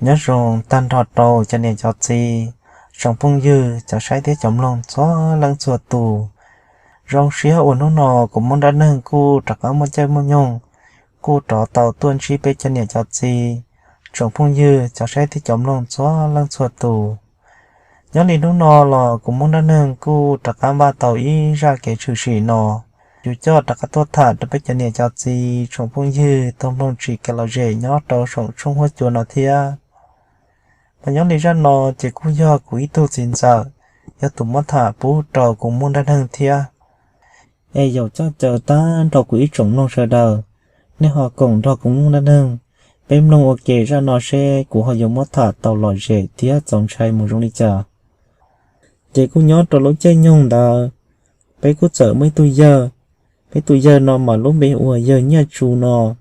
Nyob zoo tag nrho rau cov niam cov txiv, tsoom phooj ywg, cov saib thiab cov mloog txhua leej txhua tus. Zoo siab uas hnub no kuv Muaj Dab Neeg kuj rov qab muaj caij muaj nyoog, kuj rov tau tuaj ntsib peb cov niam cov txiv, tsoom phooj ywg, cov saib thiab cov mloog txhua leej txhua tus. Nyob li hnub no los kuv Muaj Dab Neeg kuj rov qab npaj tau ib zaj kev tshwm sim no, yuav coj rov qab tuaj tham rau peb cov niam cov txiv, tsoom phooj ywg tau mloog tsis kev lom zem nyob rau saum tshooj huab cua no thiab. Mas nyob li zaj no ces kuj yog kuv ib tug txiv ntxawm yog tus muab tham pub rau kuv Muaj Dab Neeg thiab. Es yaum coj caw tag nrho kuv ib tsoom mloog sawv daws, nej ho koom nrog kuv Muaj Dab Neeg, peb mloog ua ke zaj no seb kuv ho yuav muab tham tau lom zem thiab txaus ntshai mus zoo li cas. Ces kuj nyob rau lub caij nyoog ntawd, peb kuj txawm muaj ib tug yawg, peb tus yawg no mas lub npe hu ua yawg Nyiaj Tsu no.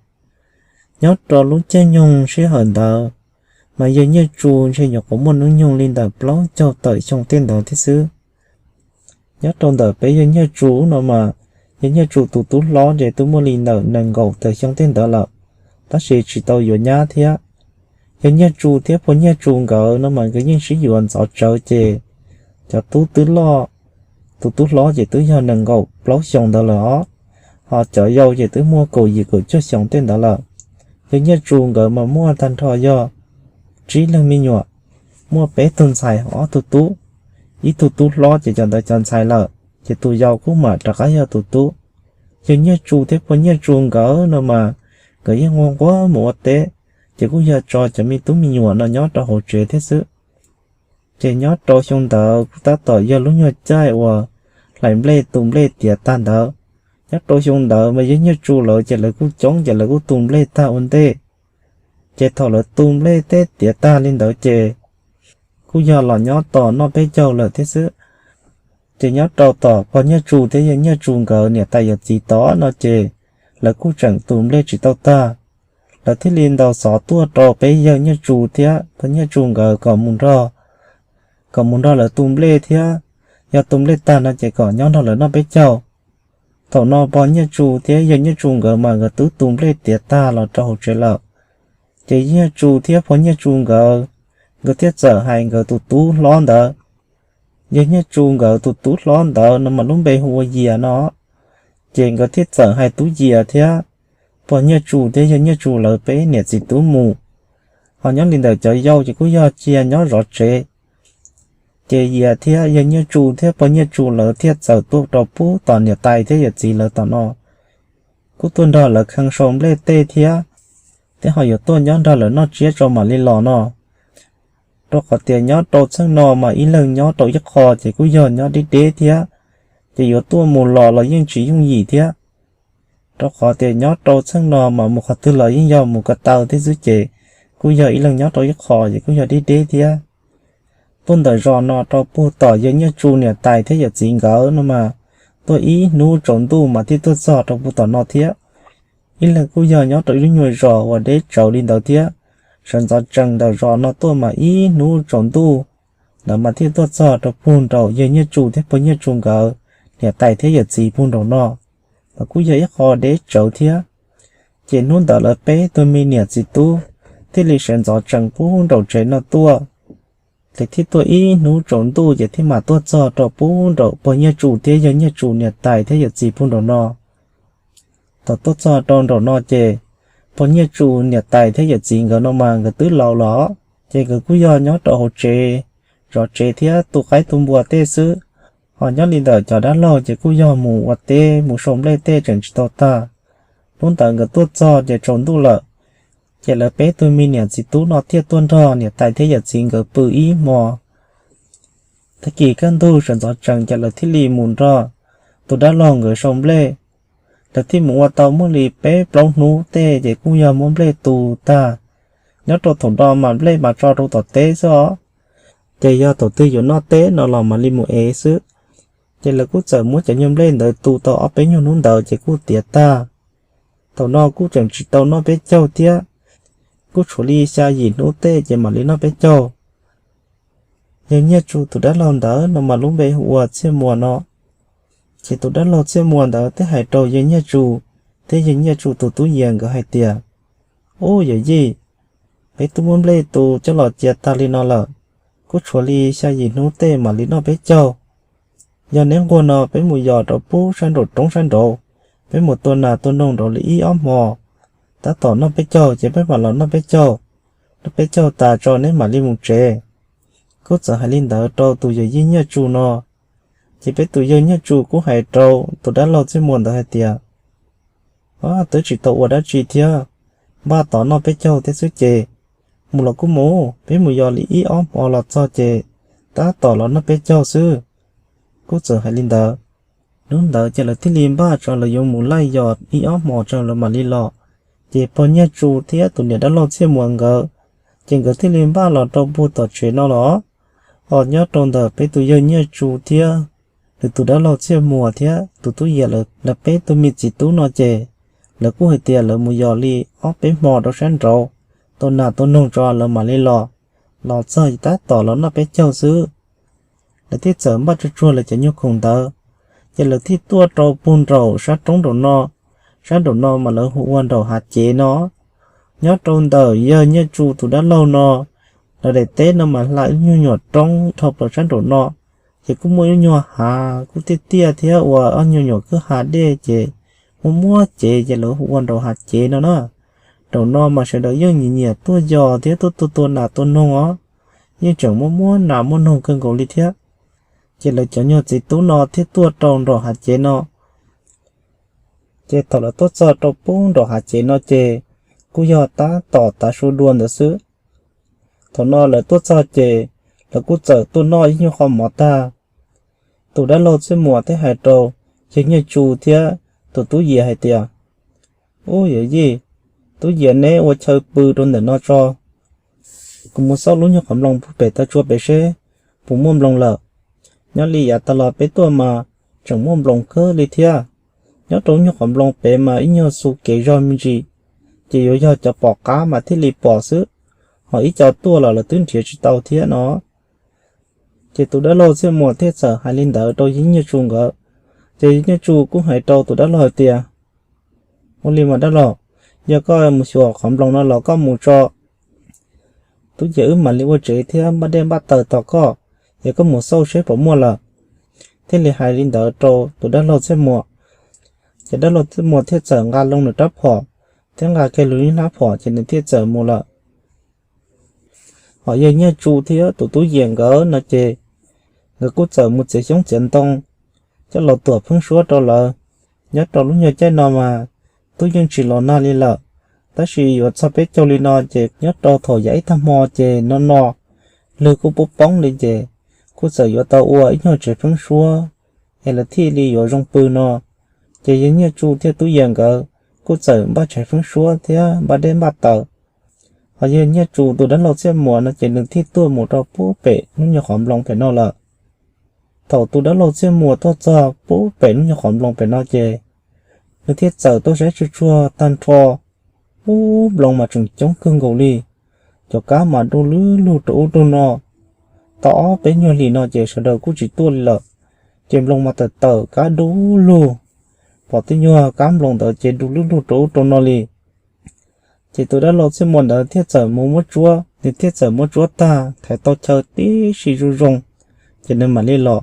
Nyob rau lub caij nyoog sij hawm ntawd, mas yawg Nyiaj Tsu ntshe nyuam qhuav muaj hnub nyoog li ntawm plaub caug tawm xyoo tej ntawd thiab xwb. Nyob rau ntawm peb yawg Nyiaj Tsu no mas, yawg Nyiaj Tsu tus tub hlob ces twb muaj li ntawm nees nkaum tawm xyoo tej ntawd lawm, tab sis tsis tau yuav nyab thiab. Yawg Nyiaj Tsu thiab pog Nyiaj Tsu nkawd no mas nkawd yeej sib yuav ntxov tsawv ces cov tub twb loj, tus tub hlob ces twb yog nees nkaum plaub xyoos ntawd lawm os, ho cov yau ces twb muaj kaum yim kaum cuaj xyoos tej ntawd lawm. Yawg Nyiaj Tsu nkawd mas muaj tag nrho yog tsib leeg me nyuam, muaj peb tug ntxhais ob tug tub, ib tug tub hlob ces cov ntawd cov ntxhais lawm, ces tus yau kuj mam rov qab yog tus tub. Yawg Nyiaj Tsu thiab pog Nyiaj Tsu nkawd no mas nkawd yeej nquag nquag mus ua teb, ces kuj yog tso cov me tub me nyuam no nyob rau hauv tsev thiab xwb. Ces nyob rau xyoo ntawd kuj tab tom yog lub nyuag caij uas hlais nplej tu nplej tiav tag ntawd. Nyob rau xyoo ntawd mas yawg Nyiaj Tsu lawv ces lawv kuj coob ces lawv kuj tu nplej tag ua ntej. Ces thaum lawv tu nplej teb tiav tag li ntawd ces kuj yog los nyob tos noj peb caug lawm thiab xwb. Ces nyob rau tom pog Nyiaj Tsu thiab yawg Nyiaj Tsu nkawd niam tais yawm txiv tod no ces lawv kuj tseem tu nplej tsis tau tag. Lawv thiaj li ntaus xov tuaj rau peb yawg Nyiaj Tsu thiab pog Nyiaj Tsu nkawd kom mus nrog, kom mus nrog lawv tu nplej thiab, yog tu nplej tag no ces kom nyob nrog lawv noj peb caug. Thaum no pog Nyiaj Tsu thiab yawg Nyiaj Tsu nkawd mas nkawd twb tu nplej tiav tag los rau hauv tsev lawm. Ces Nyiaj Tsu thiab pog Nyiaj Tsu nkawd, nkawd thiaj txawm hais nkawd tus tub hlob ntawd. Yawg Nyiaj Tsu nkawd tus tub hlob ntawd no mas lub npe hu ua Yias no. Ces nkawd thiaj txawm hais tub Yias thiab pog Nyiaj Tsu thiab yawg Nyiaj Tsu lawv peb niam txiv tub mus. Ho nyob li ntawm cov yau ces kuj yog cia nyob zov tsev. Ces Yias thiab yawg Nyiaj Tsu thiab pog Nyiaj Tsu lawv thiaj txawm tuaj rau pub tom niam tais thiab yawm txiv lawv tom no, kuj tuaj nrog lawv khee sau nplej tej thiab, thiab ho yuav tuaj nyob nrog lawv noj tsiab tso mam li los no. Rau qhov tias nyob rau txheej no mas ib leeg nyob rau ib qho ces kuj yog nyob deb deb thiab, ces yuav tuaj mus los los yeej tsis yooj yim thiab. Rau qhov tias nyob rau txheej no mas mus qhov twg los yeej yog mus ko taw thiab xwb ces kuj yog ib leeg nyob rau ib qho ces kuj yog deb deb thiab. Tuaj ntawm zos no rau puag tom yawg Nyiaj Tsu niam tais thiab yawm txiv nkawd no mas tuaj ib hnub tsaus ntuj mas thiaj tuaj txog rau puag tom no thiab. Ib leeg kuj yog nyob rau ib lub nyuag zos uas deb tsawv li ntawd thiab. Sawv ntxov tsees ntawm zos no tuaj mas ib hnub tsaus ntuj ntawd mas thiaj tuaj txog rau puag nraum yawg Nyiaj Tsu thiab pog Nyiaj Tsu nkawd niam tais thiab yawm txiv puag nraum no, mas kuj yog ib qho deb tsawv thiab. Ces hnub ntawd lawv peb tug me niam txiv tub thiaj li sawv ntxov tsees puag nraum tsev no tuaj. Ces thiaj tuaj ib hnub tsaus ntuj ces thiaj mam tuaj txog rau puag nraum pog Nyiaj Tsu thiab yawg Nyiaj Tsu niam tais thiab yawm txiv puag nraum no. Thaum tuaj txog rau nraum no ces pog Nyiaj Tsu niam tais thiab yawm txiv nkawd no mas nkawd twb laus los, ces nkawd kuj yog nyob rau hauv tsev, zov tsev thiab tu qaib tu npua tej xwb. Ho nyob li ntawm cov dab laug ces kuj yog mus ua teb mus sau nplej tej tseem tsis tau tag. Hnub ntawd nkawd tuaj txog ces tsaus ntuj lawm, ces lawv peb tug me niam txiv tub no thiaj tuaj nrog niam tais thiab yawm txiv nkawd pw ib hmo. Tag kis kaj ntug sawv ntxov tsees ces lawv thiaj li mus nrog tus dab laug nkawd sau nplej. Lawv thiaj mus ua tau muaj li peb plaub hnub tej ces kuj yog muab nplej tu tag. Nyob rau thaum no mas nplej mas tso rau tom teb xwb os, ces yog thaum twg yuav noj teb no los mam li mus ev xwb. Ces lawv kuj txawm muab cov nyuag nplej ntawd tu tau ob peb nyuag hnub ntawd ces kuj tiav tag. Thaum no kuj tseem tsis tau noj peb caug thiab, kuj tshuav li xya yim hnub tej ces mam li noj peb caug. Yawg Nyiaj Tsu tus dab laug ntawd no mas lub npe hu ua Txhiaj Muas no. Ces tus dab laug Txhiaj Muas ntawd thiaj hais rau yawg Nyiaj Tsu thiab yawg Nyiaj Tsu tus tub Yias nkawd hais tias, Ub yawm yij, Peb twb muab nplej tus coj los cia tag li no lawm, kuj tshuav li xya yim hnub tej mam li noj peb caug. Yog neb nquag no peb mus yos rau pub sab nraum roob sab nraud, peb mus tua nas tua noog nraud li ib ob hmo, tab tom noj peb caug ces peb mam los noj peb caug. Noj peb caug tas tso neb mam li mus tsev. Kuj txawm hais li ntawd rau tus yawg Yeej Nyiaj Tsu no. Ces peb tus yawg Nyiaj Tsu kuj hais rau tus dab laug Txhiaj Muas ntawd hais tias, Twb tsis tau ua dab tsi thiab, npaj tos noj peb caug thiab xwb ces, mus los kuj mus, peb mus yos li ib ob hmo los txog ces tab tom los noj peb caug xwb. Kuj txawm hais li ntawd. Hnub ntawd ces lawv thiaj li npaj tso lawv yuav mus laij yos ib ob hmos tso lawv mam li los. Ces pog Nyiaj Tsu thiab tus niam dab laug Txhiaj Muas nkawd, ces nkawd thiaj li npaj los rau puag tom tsev no los. Ho nyob rau ntawm peb tus yawg Nyiaj Tsu thiab nws tus dab laug Txhiaj Muas thiab tus tub Yias lawv peb tug me txiv tub no ces, lawv kuj hais tias lawv mus yos li ob peb hmo rau sab nraud, tua nas tua noog tso lawv mam li los. Los txog tab tom los noj peb caug xwb. Lawv thiaj txawm npaj tsuag tsuag lawv cov nyuag khoom ntawd, ces lawv thiaj tuaj rau puag nraum sab roob nraum no. Sab nraum no mas lawv hu ua nraum hav cev no. Nyob rau ntawm yawg Nyiaj Tsu tus dab laug no, lawv daim teb no mas hla ib nyuag nyuam roob dhau plaws sab nraum no, ces kuj muaj ib nyuag hav kuj tiaj tiaj thiab ua ob nyuag nyuam kwj ha dej ces muaj muab cev ces lawv hu ua nraum hav cev no na. Nraum no mas sawv daws yeej nyiam nyiam tuaj yos thiab tuaj tua tua nas tua noog os, yeej tseem muaj muab nas muaj noog kawg nkaus li thiab. Ces lawv cov nyuag txiv tub no thiaj tuaj rau nraum hav cev no. Ces thaum lawv tuaj txog rau pub nraum hav cev no ces kuj yog tab tom tav su dua ntawd xwb. Thaum no lawv tuaj txog ces lawv kuj txawm tuaj noj ib nyuag qho mov tag. Tus dab laug Txhiaj Muas thiaj hais rau yawg Nyiaj Tsu thiab tus tub Yias hais tias, Ub yawm yij, tub Yias neb ua chaw pw rau ntawm no tso, kuv mus xauj lub nyuag qhov nploos puag pem taw tsua pem seb puas muaj nploos lawm. Nyob li yav tas los peb tuaj mas tseem muaj nploos kawg li thiab. Nyob rau lub nyuag qhov nploos pem mas ib nyuag xu kev zog me ntsis, ces yuav yog cov pom qab mas thiaj li pom xwb, ho ib co tuaj los lawv twb nrhiav tsis tau thiab no. Ces tus dab laug Txhiaj Muas thiaj txawm hais li ntawd rau yawg Nyiaj Tsu nkawd. Ces yawg Nyiaj Tsu kuj hais rau tus dab laug hais tias, Ua li mas dab laug, yog koj mus xyuas qhov nploos no los koj mus tso. Tub Yias wb mam li ua tsev thiab npaj dej npaj taws tos koj, yog koj mus xauj seb puas muaj lawm. Thiaj li hais li ntawd rau tus dab laug Txhiaj Muas. Ces dab laug Txhiaj Muas thiaj txawm nqa loo nws rab phom thiab nqa kiag lub ib hlab phom ces nws thiaj txawm mus lawm. Ho yawg Nyiaj Tsu thiab tus tub Yias nkawd no ces nkawd kuj txawm mus txiav xyoob txiav ntoo coj los tuam pheeb suab rau lawv. Nyob rau lub nyuag caij no mas tub yeej tsis los nag li lawm, tab sis yuav txog peb caug li no ces nyob rau thaum yav ib tag hmo ces no no lwg kuj poob poob li ces kuj txawm yuav tau ua ib nyuag tsev pheeb suab es lawv thiaj li yuav zoo pw no. Ces yawg Nyiaj Tsu thiab tub Yias nkawd kuj txawm npaj tsev pheeb suab thiab npaj dej npaj taws. Ho yawg Nyiaj Tsu tus dab laug Txhiaj Muas no ces nws thiaj tuaj mus rau pub pem lub nyuag qhov nploos pem no lawm. Thaum tus dab laug Txhiaj Muas tuaj txog pub pem lub nyuag qhov nploos pem no ces nws thiaj txawm tuaj saib tsuag tsuag tag nrho, ub, nploos mas tseem coob kawg nkaus li. Cov kab mas du lug lug rau ub rau no. Tau ob peb nyuag hlis no ces sawv daws kuj tsis tuaj li lawm, ces nploos mas tawm tawm kab du lug, pom tej nyuag kab nploos ntawd ces du lug lug rau ub rau no li. Ces tus dab laug Txhiaj Muas ntawd thiaj txawm mus muab tsuab, nws thiaj txawm muab tsuab tag thaiv tau chaw tib si zoo zoo, ces nws mam li los.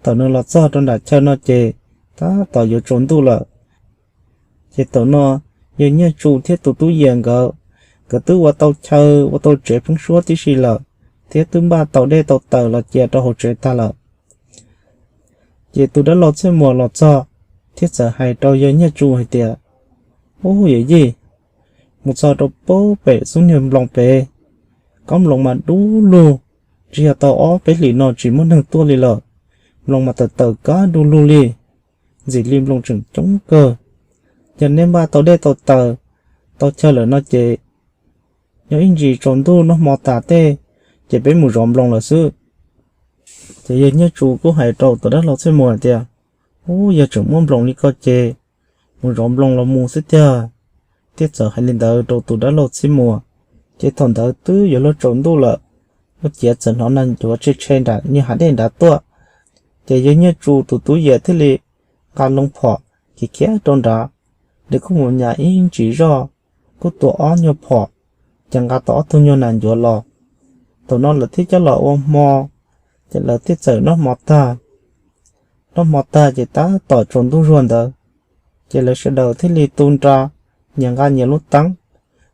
Thaum nws los txog rau nram chaw no ces tab tom yuav tsaus ntuj lawm. Ces thaum no yawg Nyiaj Tsu thiab tus tub Yias nkawd, nkawd twb ua tau chaw ua tau tsev pheeb suab tib si lawm, thiab twb npaj tau dej tau taws los cia rau hauv tsev tag lawm. Ces tus dab laug Txhiaj Muas los txog thiaj txawm hais rau yawg Nyiaj Tsu hais tias, Ub yawm yij, mus txog rau pub pem xub niag nploos pem, kab nploos mas du lug, tsis yog tau ob peb hlis no tsis muaj neeg tuaj li lawm. Nploos mas tawm tawm kab du lug li, ntxim li nploos tseem coob kawg. Yog neb npaj tau dej tau taws, tau chaw lawm no ces nyob ib ntsis tsaus ntuj noj hmo tas tej, ces peb mus zov nploos lawm xwb. Ces yawg Nyiaj Tsu kuj hais rau tus dab laug Txhiaj Muas hais tias, Ub, yog tseem muaj nploos li ko ces mus zov nploos los mus xwb tiag. Thiaj txawm hais li ntawd rau tus dab laug Txhiaj Muas. Ces thaum ntawd twb yuav luag tsaus ntuj lawm, ua ciav txawm hnov nag ncuav tshe tshe nram niag hav dej nrad tuaj. Ces yawg Nyiaj Tsu tus tub Yias thiaj li nqa loo phom khiav khiav rau nrad, nws kuj mus nyas ib ntsis zoj, kuj tua ob nyuag phom, ces nqa tau ob tug nyuag nas ncuav los. Thaum no lawv thiaj coj los ua hmo, ces lawv thiaj txawm noj hmo tag. Noj hmo tag ces tab tom tsaus ntuj zuag ntawd, ces lawv sawv daws thiaj li tu nra, nyias nqa nyias lub teeb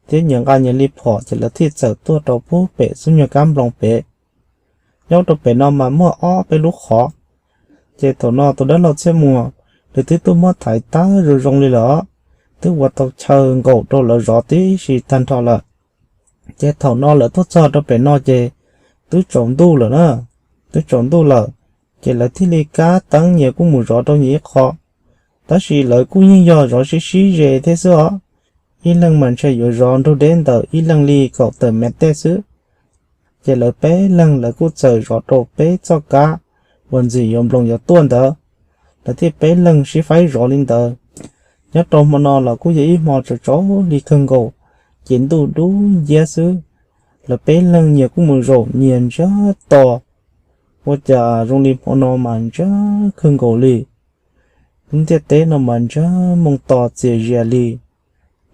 thiab nyias nqa nyias li phom, ces lawv thiaj txawm tuaj rau pub pem xub nyuag kab nploos pem. Nyob rau pem no mas muaj ob peb lub qhov. Ces thaum no tus dab laug Txhiaj Muas, nws twb tuaj muab thaiv tag zoo zoo li lawm, twb ua tau chaw nkaum rau lawv zov tib si tag nrho lawm. Ces thaum no lawv tuaj txog rau pem no ces twb tsaus ntuj lawm na, twb tsaus ntuj lawm, ces lawv thiaj li kab teeb nyias kuj mus zov rau nyias ib qho. Tab sis lawv kuj yeej yog zov sib sib ze thiab xwb os, ib leeg mas ntshe yuav zov nrug deb ntawm ib leeg li kaum tawm mev tej xwb. Ces lawv peb leeg lawv kuj txawm zov rau peb txoj kab uas ntxim yuav nploos yuav tuaj ntawd, lawv thiaj peb leeg sib faib zov li ntawd. Nyob rau hmo no los kuj yog ib hmo tsaus tsaus li kawg nkaus, ces ntuj dub nciab xwb. Lawv peb leeg nyias kuj mus zaum nyias ntsiag to, ua cas zoo li hmo no mas ntsiag kawg nkaus li. Lub ntiaj teb no mas ntsiag moo to txias zias li,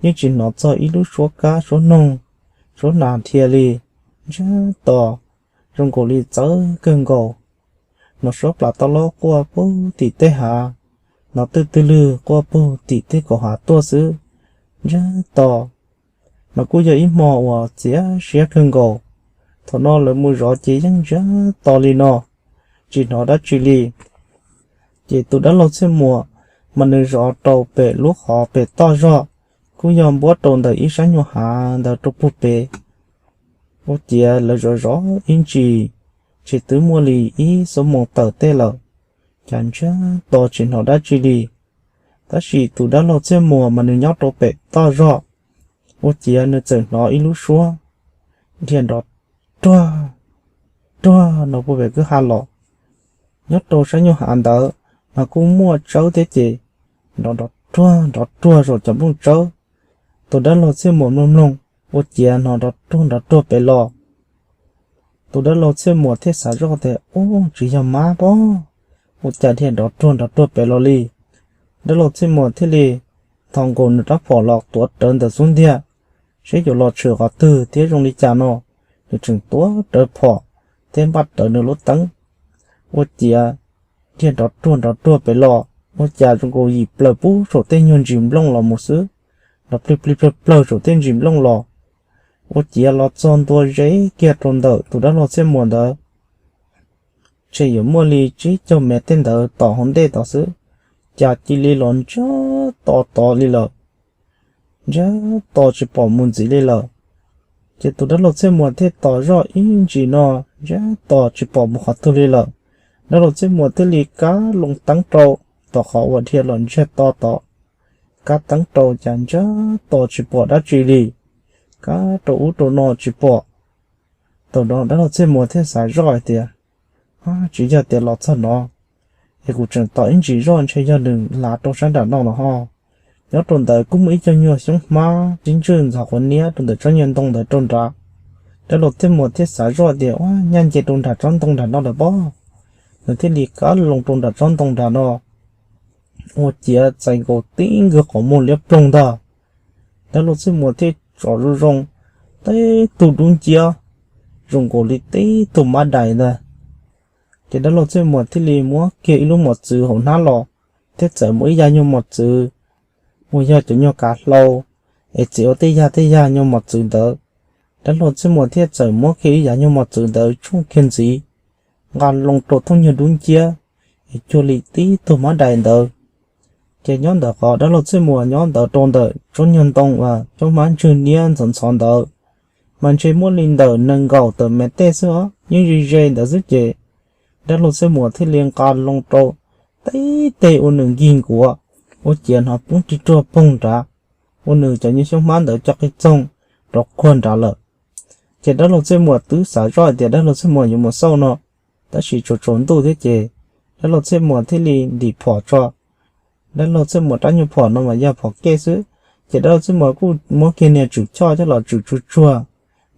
yeej tsis hnov txog ib lub suab kab suab noog, suab nas dhia li, ntsiag to, zoo nkaus li txawv kawg nkaus. Hnov suab plas tau lob quaj puag tim tej hav, hnov twj twg lwg quaj puag tim tej kaum hav tuaj xwb, ntsiag to. Mas kuj yog ib hmo uas txias siab kawg nkaus. Thaum no lawv mus zov ces yeej ntsiag to li no, tsis hnov dab tsi li. Ces tus dab laug Txhiaj Muas mas nws zov rau pem lub qhov pem toj zog, kuj yog npuab rau ntawm ib sab nyuag hav ntawd rau puag pem. Ua ciav lawv zov zov ib ntsis, tsis twb muaj li ib xuab moos tawm tej lawm, cas ntsiag to tsis hnov dab tsi li. Tab sis tus dab laug Txhiaj Muas mas nws nyob rau pem toj zog, ua ciav nws txawm hnov ib lub suab dhia nrov ruag ruag no puag pem kwj ha los. Nyob rau sab nyuag hav ntawd mas kuj muaj tsawb thiab ces nrov nrov ruag nrov ruag saum cov nplooj tsawb. Tus dab laug Txhiaj Muas mloog mloog, ua ciav hnov nrov ruag nrov ruag pem los. Tus dab laug Txhiaj Muas thiaj xav zoj tias, Ub, tsis yog mab pob, ua cas dhia nrov ruag nrov ruag pem los li? Dab laug Txhiaj Muas thiaj li thau nkaus nws rab phom los tuav rawv ntawm xub ntiag, seb yuav los tshwm qhov twg thiab zoo li cas no. Nws tseem tuav rawv phom thiab npaj rawv nws lub teeb, ua ciav dhia nrov ruag nrov ruag pem los, ua cas zoo nkaus yim plaws puag saum tej nyuag ntsis nplooj los mus xwb, los plig plig plawg plawg saum tej ntsis nplooj los. Ua ciav los txog ntua ze kiag rau ntawm tus dab laug Txhiaj Muas ntawd, ntshe yuav muaj li tsib caug mev tej ntawd tom hauv ntej tod xwb, cas cia li los ntsiag to tod li lawm, ntsiag to tsis pom mus ntxiv li lawm. Ces tus dab laug Txhiaj Muas thiaj tos zoj ib ntsis no, ntsiag to tsis pom mus qhov twg li lawm. Dab laug Txhiaj Muas thiaj li kab loo teeb rau tom qhov uas dhia los ntsiag to tod, kab teeb rau cas ntsiag to tsis pom dab tsi li, kab rau ub rau no tsis pom. Thaum no dab laug Txhiaj Muas thiaj xav zoj hais tias, Tsis yog tias los txog no, es kuv tseem tos ib ntsis zoj ntshe yog nws lav rau sab nram no los ho. Nyob rau ntawd kuj muaj ib co nyuag xyoob hmab sib ntswj ntxhov quav niab rau ntawm tsob nyuag ntoo ntawd rau nrad. Dab laug Txhiaj Muas thiaj xav zoj tias, Ua, nyaj nce rau nram tsob ntoo nram no lawm pob. Nws thiaj li kab loo rau nram tsob ntoo nram no, ua ciav txais nkaus tib nkaus qhov muag liab ploog ntag. Dab laug Txhiaj Muas thiaj tsom zoo zoo, tib tug dub nciab, zoo nkaus li tib tug mab dais ntag. Ces dab laug Txhiaj Muas thiaj li muab kiag ib lub mos txwv hauv hnab los, thiab txawm muab ib yav nyuag mos txwv uas yog cov nyuag kav hlau es txiav ua tej yag tej yag nyuag mos txwv ntawd. Dab laug Txhiaj Muas thiaj txawm muab kiag ib yav nyuag mos txwv ntawd tshooj kiag ntxiv, nqa loo rau thooj nyuag dub nciab es cuag li tib tug mab dais ntawd. Ces nyob ntawm qhov dab laug Txhiaj Muas nyob ntawd rau ntawm tsob nyuag ntoo uas xyoob hmab ntswj niab ntxhov ntxhov ntawd, mas ntshe muaj li ntawm nees nkaum tawm mev tej xwb os, yeej ze ze ntawd xwb ces dab laug Txhiaj Muas thiaj li nqa loo rau tib teg ua nws nkig nkuav, ua ciav hnov poob rig ruag poog nrad, ua nws cov nyuag xyoob hmab ntawd co qig txoog rov quag nrad lawm. Ces dab laug Txhiaj Muas twb xav zoj hais tias dab laug Txhiaj Muas yuav mus xauj no, tab sis tsaus tsaus ntuj thiab ces dab laug Txhiaj Muas thiaj li ntim phom tso. Dab laug Txhiaj Muas rab nyuag phom no mas yog phom kej xwb, ces dab laug Txhiaj Muas kuj muab kiag niag tswm choj coj los tswm tsuag tsuag,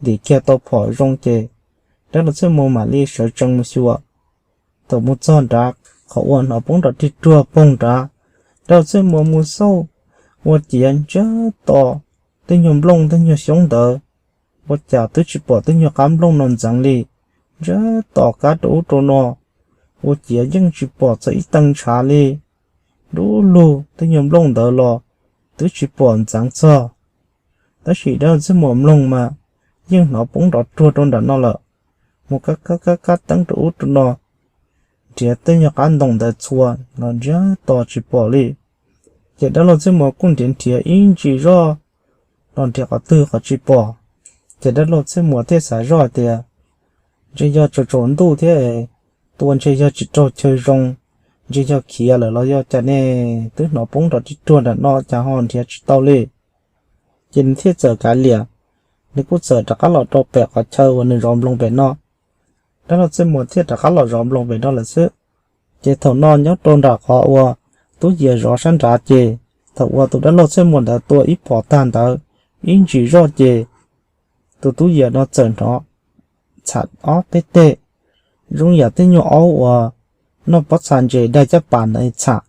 ntim kiag tau phom zoo ces dab laug Txhiaj Muas mam li sawv tsees mus xyuas. Thaum mus txog nrad, qhov uas hnov poob nrov rig ruag poog nrad, dab laug Txhiaj Muas mus xauj, ua ciav ntsiag to, tej nyuag nplooj tej nyuag xyoob ntawd ua cas twb tsis pom tej nyuag qab nplooj no ntxeev li. Ntsiag to kab rau ub rau no, ua ciav yeej tsis pom txog ib tee ntshav li. Du lug tej nyuag nplooj ntawd los twb tsis pom ntxeev txog. Tab sis dab laug Txhiaj Muas mloog mas yeej hnov poob nrov ruag rau nram no lawm. Mus kab kab kab kab teeb rau ub rau no, nrhiav tej nyuag qab ntoo ntawd txhua los ntsiag to tsis pom li. Ces dab laug Txhiaj Muas kuj nrhiav nrhiav ib ntsis zoj los nrhiav qhov twg qhov tsis pom. Ces dab laug Txhiaj Muas thiaj xav zoj hais tias, ntshe yog tsaus tsaus ntuj thiab, tua ntshe yog tsis raug chaw zoo, ntshe yog khiav lawm los yog cas ne. Twb hnov poob nrov ris ruag nram no cas ho nrhiav tsis tau li. Ces nws thiaj txawm kav liam, nws kuj txawm rov qab los rau pem qhov chaw uas nws zov nploos pem no. Dab laug Txhiaj Muas thiaj rov qab los zov nploos pem no lawm xwb. Ces thaum no nyob rau nram qhov uas Tub Yias zov sab nrad ces, thaum uas tus dab laug Txhiaj Muas ntawd tua ib phom tag ntawd, ib ntsis zoj ces tus Tub Yias no txawm hnov txham ob peb teg, zoo yam tej nyuag aub uas noj pob txha ntses daig caj pas ntawd txham.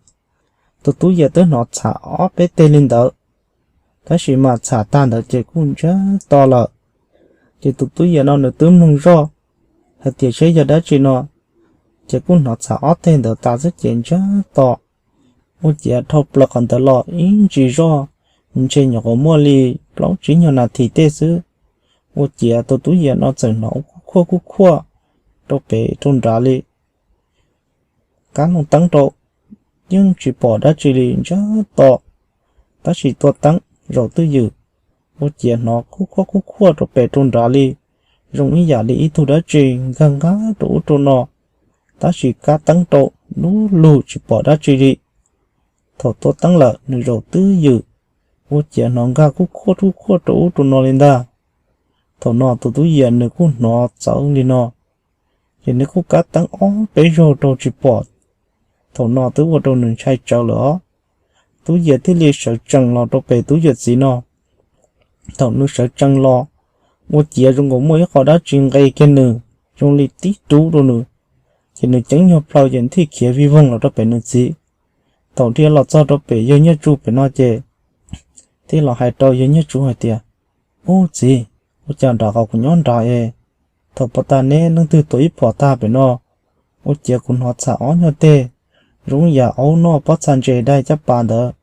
Tus Tub Yias twb hnov txham ob peb teg li ntawd, tab sis mas txham tag ntawd ces kuj ntsiag to lawm. Ces tus Tub Yias no nws twb mloog zoj hais tias seb yog dab tsi no, ces kuj hnov txham ob teg ntawd tas xwb ces ntsiag to. Ua ciav dhau plaws qhov ntawd los ib ntsis zoj, ntshe nyuam qhuav muaj li plaub tsib nyuag nas this tej xwb, ua ciav tus Tub Yias no txawm hnov ua khuj khuaj khuj khuaj rau pem rau nrad li. Kab loo teeb rau, yeej tsis pom dab tsi li, ntsiag to. Tab sis tua teeb zaum twj ywm, ua ciav hnov khuj khuaj khuj khuaj rau pem rau nrad li, zoo ib yam li ib tug dab tsi nkag nkag rau ub rau no, tab sis kab teeb rau du lug tsis pom dab tsi li. Thaum tua teeb lawm nws zaum twj ywm, ua ciav hnov nkag khuj khuaj khuj khuaj rau ub rau no li ntag. Thaum no tus Tub Yias nws kuj hnov txawv li no, ces nws kuj kab teeb ob peb zaug rau tsis pom. Thaum no twb ua rau nws ntshai tsawv lawm os. Tub Yias thiaj li sawv tsees los rau pem Tub Yias txiv no. Thaum nws sawv tsees los, ua ciav zoo nkaus muaj ib qho dab tsi nqes kiag nws, zoo li tib rub rau nws, ces nws ceeb nyuag plhaw ces thiaj khiav vij voog los rau pem nws txiv. Thaum dhia los txog rau pem yawg Nyiaj Tsu pem no ces thiaj los hais rau yawg Nyiaj Tsu hais tias, ub txiv, ua cas nram qhov kuv nyob nrad es, thaum puag ta neb leej twg tua ib phom tag pem no, ua ciav kuv hnov txham ob nyuag teg, zoo yam aub noj pob txha ntses daig caj pas ntawd,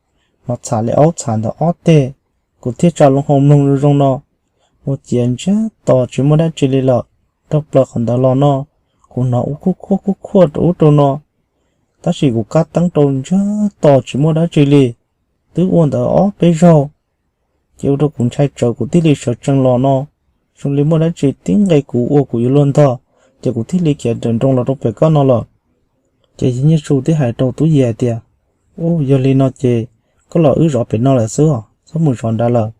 hnov txham li aub txham ntawd ob teg. Kuv thiaj tsa loo hau mloog zoo zoo no, ua ciav ntsiag to tsis muaj dab tsi li lawm. Dhau plaws qhov ntawd los no, kuv hnov ua khuj khuaj khuj khuaj rau ub rau no, tab sis kuv kab teeb rau ntsiag to tsis muaj dab tsi li. Twb ua ntawd ob peb zaug, ces ua rau kuv ntshai tsawv kuv thiaj li sawv tsees los no. Zoo li muaj dab tsi tib nqe kuv ua kuv yuav luag ntog, ces kuv thiaj li khiav nrawm nroos los rau pem koj no lawm. Ces yawg Nyiaj Tsu thiaj hais rau Tub Yias hais tias, ub, yog li no ces koj los wb zov pem no lawm xwb os, txhob mus zov nrad lawm.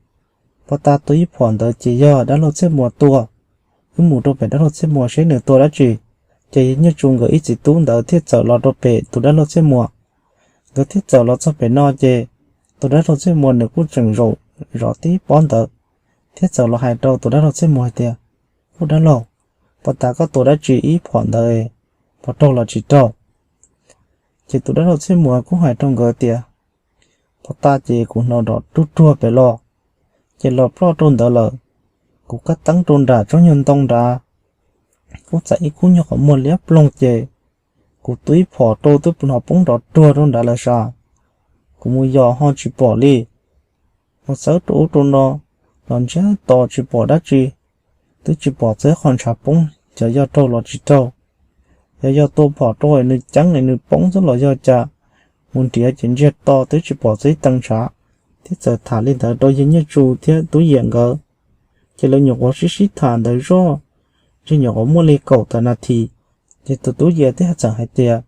Puag ta tua ib phom ntawd ces yog dab laug Txhiaj Muas tua, wb mus rau pem dab laug Txhiaj Muas seb nws tua dab tsi. Ces yawg Nyiaj Tsu nkawd ib txiv tub ntawd thiaj txawm los rau pem tus dab laug Txhiaj Muas. Nkawd thiaj txawm los txog pem no ces tus dab laug Txhiaj Muas nws kuj tseem zaum zov tib pob ntawd, thiab txawm los hais rau tus dab laug Txhiaj Muas hais tias, ub dab laug, puag ta koj tua dab tsi ib phom ntawd, puas raug los tsis raug? Ces tus dab laug Txhiaj Muas kuj hais rau nkawd tias, puag ta ces kuv hnov nrov ruag ruag pem los, ces los ploj rau ntawd lawm. Kuv kab teeb rau nram tsob nyuag ntoo nrad, kuj txais ib khub nyuag qhov muag liab ploog ces kuv tua ib phom rau twb hnov poob nrov ruag rau nrad lawm sav. Kuv mus yos ho tsis pom li, mus txawb rau ub rau no los ntsiag to tsis pom dab tsi, twb tsis pom txog qhov ntshav poob, xyov yog raug los tsis raug. Xyov yog tua phom rau nws ceeb es nws poob xwb los yog cas, mus nrhiav ces ntsiag to twb tsis pom txog ib tee ntshav. Thiab txawm tham li ntawd rau yawg Nyiaj Tsu thiab Tub Yias nkawd, ces lawv nyuam qhuav sib sib tham ntawd zoj, ntshe nyuam qhuav muaj li kaum tawm nas this, ces tus Tub Yias thiaj txawm hais tias,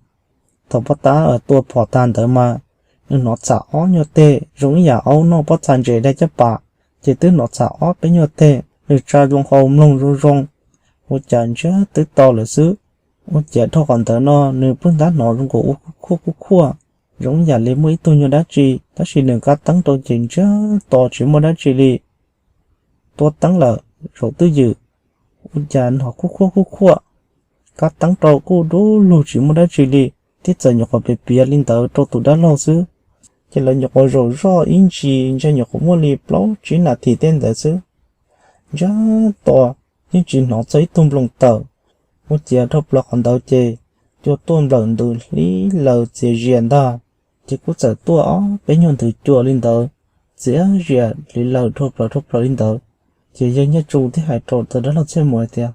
thaum puag ta tua phom tag ntawd mas nws hnov txham ob nyuag teg zoo ib yam aub noj pob txha ntses daig caj pas, ces twb hnov txham ob peb nyuag teg, nws tsa loo hau mloog zoo zoo, ua cas ntsiag twb to lawm xwb. Ua ciav dhau qhov ntawd no nws pheej tab hnov zoo nkaus ua khuj khuaj khuj khuaj, zoo ib yam li muaj ib tug nyuag dab tsi, tab sis nws kab teeb rau ces ntsiag to tsis muaj dab tsi li. Tua teeb lawm, zaum twj ywm, ua cas hnov khuj khuaj khuj khuaj, kab teeb rau kuj du lug tsis muaj dab tsi li, thiab txawm nyuam qhuav piav piav li ntawd rau tus dab laug xwb. Ces lawv nyuam qhuav zaum zoj ib ntsis ntshe nyuam qhuav muaj li plaub tsib nas this tej ntawd xwb, ntsiag to, yeej tsis hnov txog ib tug nploos tawm. Ua ciav dhau plaws qhov ntawd ces cua tuaj nplawm ntws hliv laws txias zias ntag. Ces kuj txawm tuaj ob peb nyuag ntws cua li ntawd, txias zias hliv laws dhau plaws dhau plaws li ntawd. Ces yawg Nyiaj Tsu thiaj hais rau tus dab laug Txhiaj Muas tias,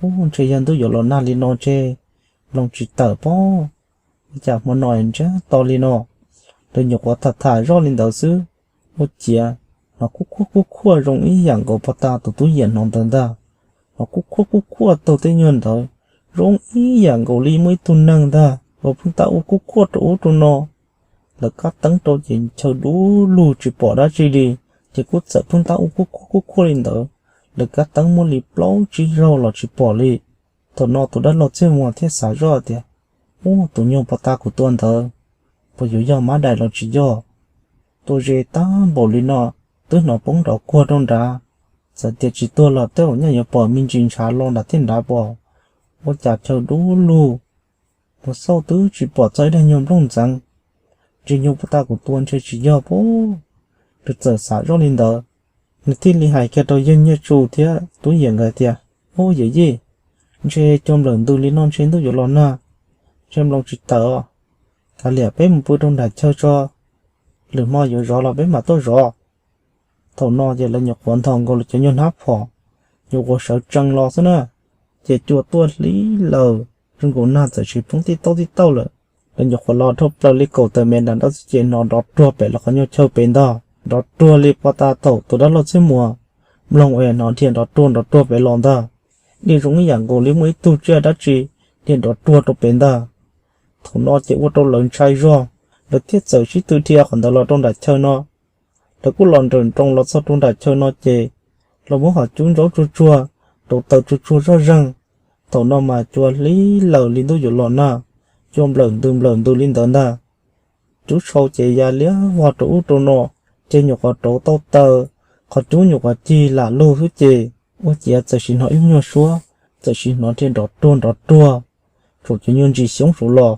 Ub, ntshe yog ntuj yuav los nag li no ntseg, nploos tsis tawm pob. Ua cas hmo no ntsiag to li no? Lawv nyuam qhuav tham tham zoj li ntawd xwb, ua ciav hnov kub khuab kub khuab zoo ib yam nkaus pog tas tus tub Yias hnov ntawd ntag. Hnov kub khuab kub khuab taug tej nyuag ntawd, zoo ib yam nkaus li muaj ib tug neeg ntag uas pheej tab ua kub khuab rau ub rau no. Lawv kab teeb rau ces chaw dub lug tsis pom dab tsi li, ces kuj txawm pheej tab ua kub khuab kub khuab li ntawd. Lawv kab teeb muaj li plaub tsib zaug los tsis pom li. Thaum no tus dab laug Txhiaj Muas thiaj xav zoj tias, Ub, tus nyuag pog tas kuv tua ntawd, puas yuav yog mab dais los tsis yog? Tua ze tag npaum li no, twb hnov poob nrov kuag rau nrad. Txawm tias tsis tuag los tej zaum nyaj yuav pom me ntsis ntshav los nram thiab nrad pom. Ua cas chaw dub lug, mus xauj twb tsis pom txog ib daig nyuag nplooj ntxeev. Ntshe nyuag pog tas kuv tua ntshe tsis yog pub. Nws txawm xav zoj li ntawd, nws thiaj li hais kiag rau yawg Nyiaj Tsu thiab tub Yias nkawd tias, Ub, yawm yij, ntshe cua nplawm ntws li no ntshe ntuj yuav los nag, ntshe nploos tsis tawm os. Kav liam peb mus pw rau nram chaw tso, lwm hmo yuav zov los peb mam tuaj zov. Thaum no ces lawv nyuam qhuav nthos nkaus lawv cov nyuag hnab phom, nyuam qhuav sawv tsees los xwb na, ces cua tuaj hliv laws zoo nkaus nag txawm sis poob tib tauj tib tauj lawm. Lawv nyuam qhuav los dhau plaws li kaum tawm mev nram nrab xwb ces hnov nrov ruag pem lawv qhov nyuag chaw pem ntag, nrov ruag li pog tas thaum tus dab laug Txhiaj Muas mloog uas hnov dhia nrov ruag nrov ruag pem los ntag. Dhia zoo ib yam nkaus li muaj ib tug tsiaj dab tsi dhia nrov ruag rau pem ntag. Thaum no ces ua rau lawv ntshai zog, lawv thiaj txawm sib tw dhia qhov ntawd los rau nram chaw no. Lawv kuj los nrawm nroos los txog rau nram chaw no ces los muab qhov cub ntsaub tsuag tsuag, rauv taws tsuag tsuag zoj zeeg. Thaum no mas cua hliv laws li ntuj yuav los nag, cua nplawm ntws nplawm ntws li ntawd ntag. Cub sau ces ya liab vog rau ub rau no, ces nyuam qhuav rauv tau taws, qhov cub nyuam qhuav cig lam lug xwb ces ua ciav txawm sim hnov ib nyuag suab, txawm sim hnov dhia nrov ruag nrov ruag saum cov nyuag ntsis xyoob saud los,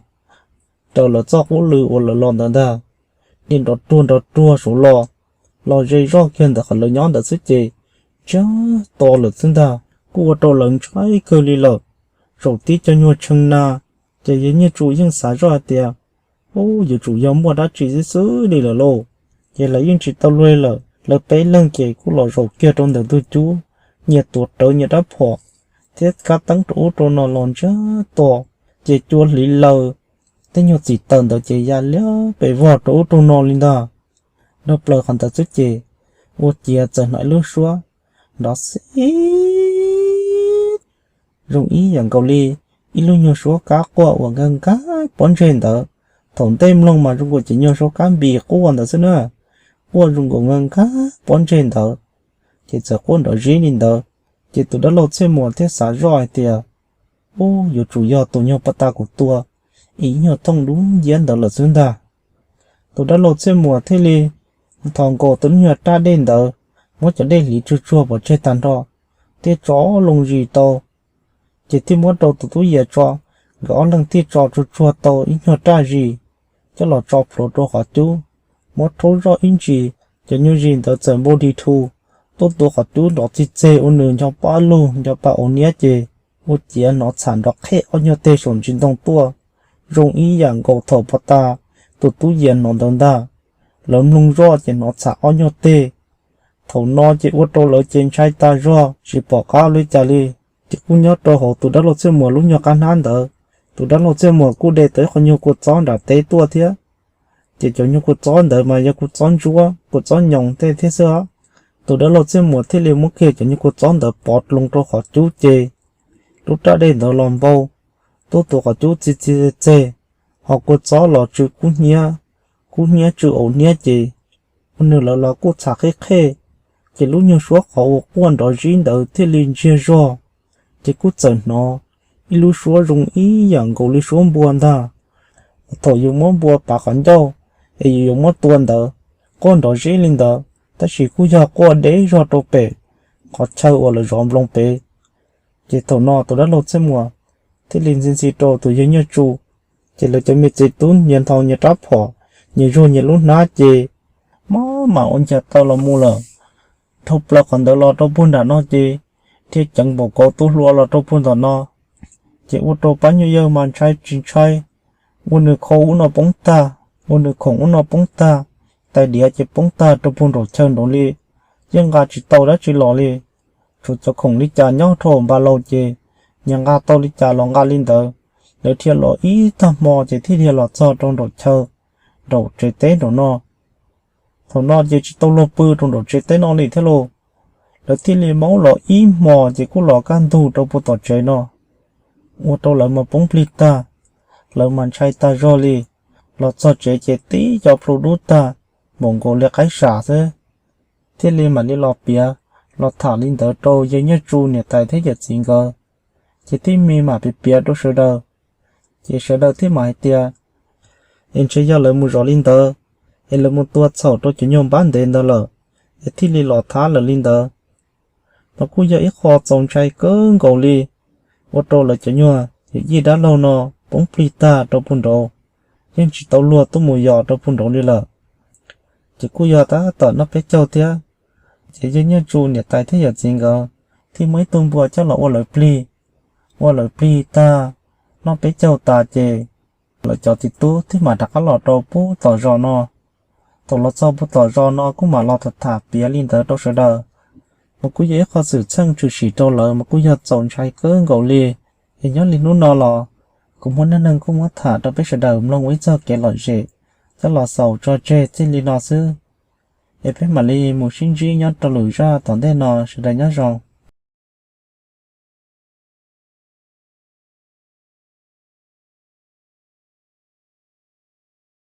raws lawv txoj qub lw uas lawv los ntawd ntag. Dhia nrov ruag nrov ruag saud los, los ze zoj kiag ntawm qhov lawv nyob ntawd xwb ces ntsiag to lawm xwb ntag. Kuj ua rau lawv ntshai kawg li lawm. Zaum tib co nyuag tshee na, ces yawg Nyiaj Tsu yeej xav zoj hais tias, Ub, yuav tsum yog muaj dab tsi xwb xwb li lawm lauj. Ces lawv yeej tsis tau luag li lawm, lawv peb leeg ces kuj los zaum kiag rau ntawm ntug cub, nyias tuav rawv nyias rab phom thiab kab teeb rau ub rau no los ntsiag to, ces cua hliv laws, tej nyuag txim taws ntawd ces ya liab pes vog rau ub rau no li ntag. Dhau plaws qhov ntawd xwb ces ua ciav txawm hnov ib lub suab nrov xib zoo ib yam nkaus li ib lub nyuag suab kab quaj uas nkag nkag pob ntseg ntawd. Thaum ntej mloog mas zoo nkaus cov nyuag suab kab npis quaj ntawd xwb na, quaj zoo nkaus nkag nkag pob ntseg ntawd, ces txawm quaj nrov zib li ntawd. Ces tus dab laug Txhiaj Muas thiaj xav zoj hais tias, Ub, yuav tsum yog tus nyuag pog tas kuv tua ib nyuag thooj dub nciab ntawd lawm xwb ntag. Tus dab laug Txhiaj Muas thiaj li nthos nkaus tus nyuag raj dej ntawd, muab cov dej hliv tsuag tsuag pov tseg tag nrho, thiaj tso loo zis tau. Ces thiaj muab rau tus tub Yias tso, nkawd ob leeg thiaj tso tsuag tsuag tau ib nyuag raj zis, coj los tso plhuav rau qhov cub, muab rhaub zoj ib ntsis, cov nyuag zis ntawd txawm npau dig thu tuaj tua qhov cub nrov txig txeg ua nws nco pab lug nco pa ua niab ces ua ciav hnov txham nrov qhej ob nyuag teg saum ntsis ntoo tuaj, zoo ib yam nkaus thaum pog tas tus tub Yias hnov ntawd ntag. Lawv mloog zoj ces hnov txham ob nyuag teg. Thaum no ces ua rau lawv ces ntshai tas zog tsis pom qab ua li cas li. Ces kuj nyob rau hauv tus dab laug Txhiaj Muas lub nyuag qab hnab ntawd, tus dab laug Txhiaj Muas kuj de tau ib qho nyuag kua txob nram teb tuaj thiab. Ces cov nyuag kua txob ntawd mas yog kua txob ntsuab kua txob nyoos tej thiab xwb os. Tus dab laug Txhiaj Muas thiaj li muab kiag cov nyuag kua txob ntawd pov loo rau qhov cub ces lub raj dej ntawd los npau, tuaj tua qhov cub txi txi txeg txeg, ho kua txob los tsw kub hnyiab, kub hnyiab tsw au niab ces ua nws lawv los kuj txham qheb qhej. Ces lub nyuag suab qhov uas quaj nrov zib ntawd thiaj li ntsiag zog, ces kuj txawm hnov ib lub suab zoo ib yam nkaus li suab npua ntag. Thaum yus muab npua pav qhov ncauj es yus yuav muab tua ntawd, quaj nrov zib li ntawd, tab sis kuj yog quaj deb zog rau pem qhov chaw uas lawv zov nploos pem. Ces thaum no tus dab laug Txhiaj Muas thiaj li ntxhi ntxhi rau tus yawg Nyiaj Tsu, ces lawv cov me txiv tub nyias nthos nyias rab phom, nyias zuag nyias lub hnab ces maj mam ua ncaig taw los mus lawm. dhau plaws qhov ntawd los rau puag nram no ces thiaj ceev npaum nkaus tuaj hlo los rau puag nram no. Ces ua rau pab nyuj yawg mas ntshai tsis ntshai, ua nws khau ub no poob tag, ua nws khoom ub no poob tag, tais diav ces poob tag rau puag nraum chaw nraud li, yeej nqa tsis tau dab tsi los li. Tshuav cov khoom li cas nyob rau npa laus ces nyias nqa tau li cas los nqa li ntawd. Lawv thiaj los ib tag hmo ces thiaj li los txog rau nraum chaw, nraum tsev teb nraum no. Thaum no ces tsis tau luag pw rau nraum tsev teb no li thiab lauj. Lawv thiaj li maub los ib hmos ces kuj los kaj ntug rau puag tom tsev no, ua rau lawv mas poob plig tag, lawv mas ntshai tag zog li. Los txog tsev ces tib co plhu dub tag, npaum nkaus li qaib sam xwb. Thiaj li mam li los piav, los tham li ntawd rau yawg Nyiaj Tsu niam tais thiab yawm txiv nkawd, ces thiaj me mam piav piav rau sawv daws. Ces sawv daws thiaj mam hais tias, es ntshe yog lawv mus zov li ntawd, es lawv mus tua txhaum rau cov nyuag npab ntev ntawd lawm, es thiaj li los thab lawv li ntawd. Mas kuj yog ib qho txaus ntshai kawg nkaus li, ua rau lawv cov nyuag yawm yij dab laug no poob plig tag rau puag nraud, yeej tsis tau luag tuaj mus yos rau puag nraud li lawm. Ces kuj yog tab tom noj peb caug thiab, ces yawg Nyiaj Tsu niam tais thiab yawm txiv nkawd thiaj muaj ib tug npua coj los ua lawv plig. Ua lawv plig tag, noj peb caug tas ces lawv cov txiv tub thiaj mam rov qab los rau puag tom zos no. Thaum los txog puag tom zos no kuj mam los tham tham piav li ntawd rau sawv daws. Mas kuj yog ib qho xwm txheej tshwm sim rau lawv mas kuj yog txaus ntshai kawg nkaus li. Es nyob li hnub no los kuv muab neej neeg kuj muab tham rau peb sawv daws mloog ua ib txoj kev lom zem, coj los xaus tso tseg txij li no xwb. Es peb mam li mus sib ntsib nyob rau lwm zaj tom ntej no, sawv daws nyob zoo.